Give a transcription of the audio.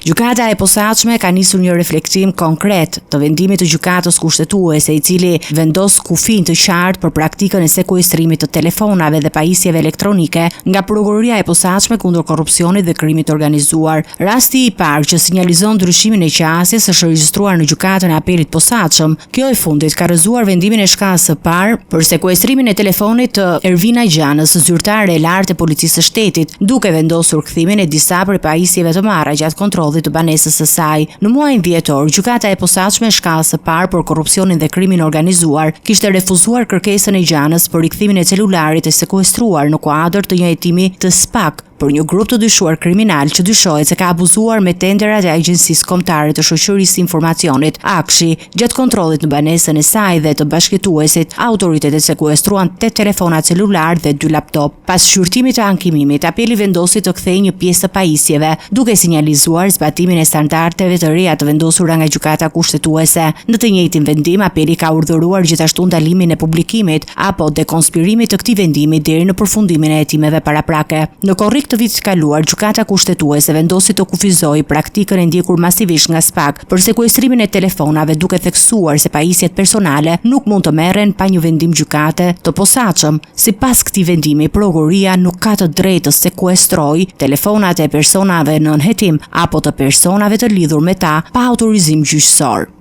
Gjykata e Posaçme ka nisur një reflektim konkret të vendimit të Gjykatës Kushtetuese, i cili vendos kufinj të qartë për praktikën e sekuestrimit të telefonave dhe pajisjeve elektronike nga Prokuroria e Posaçme kundër Korrupsionit dhe Krimit të Organizuar. Rasti i parë që sinjalizon ndryshimin e qasjes është regjistruar në Gjykatën e Apelit të Posaçëm. Kjo e fundit ka rrëzuar vendimin e shkallës së parë për sekuestrimin e telefonit të Ervina Gjanës, zyrtare e lartë e Policisë së Shtetit, duke vendosur kthimin e disa prej pajisjeve të marra gjatë kontrollit të banesës së saj. Në muajin dhjetor, Gjykata e Posaçme e Shkallës së Parë për Korrupsionin dhe Krimin e Organizuar kishte refuzuar kërkesën e Gjanës për rikthimin e celularit të sekuestruar në kuadër të një hetimi të SPAK për një grup të dyshuar kriminal që dyshohet se ka abuzuar me tenderat e Agjencisë Kombëtare të Shoqërisë së Informacionit, AKSHI. Gjatë kontrollit në banesën e saj dhe të bashkëjetuesit, autoritetet sekuestruan tetë telefona celularë dhe dy laptopë. Pas shqyrtimit të ankimimit, Apeli vendosi të kthejë një pjesë të pajisjeve, duke sinjalizuar zbatimin e standardeve të reja të vendosura nga Gjykata Kushtetuese. Në të njëjtin vendim, Apeli ka urdhëruar gjithashtu ndalimin e publikimit apo dekonspirimit të këtij vendimi deri në përfundimin e hetimeve paraprake. Në korrik të vitit të kaluar, Gjykata Kushtetuese vendosi të kufizojë praktikën e ndjekur masivisht nga SPAK për sekuestrimin e telefonave, duke theksuar se pajisjet personale nuk mund të merren pa një vendim gjykate të posaçëm. Sipas këtij vendimi, prokuroria nuk ka të drejtë të sekuestrojë telefonat e personave nën hetim apo të personave të lidhur me ta pa autorizim gjyqësor.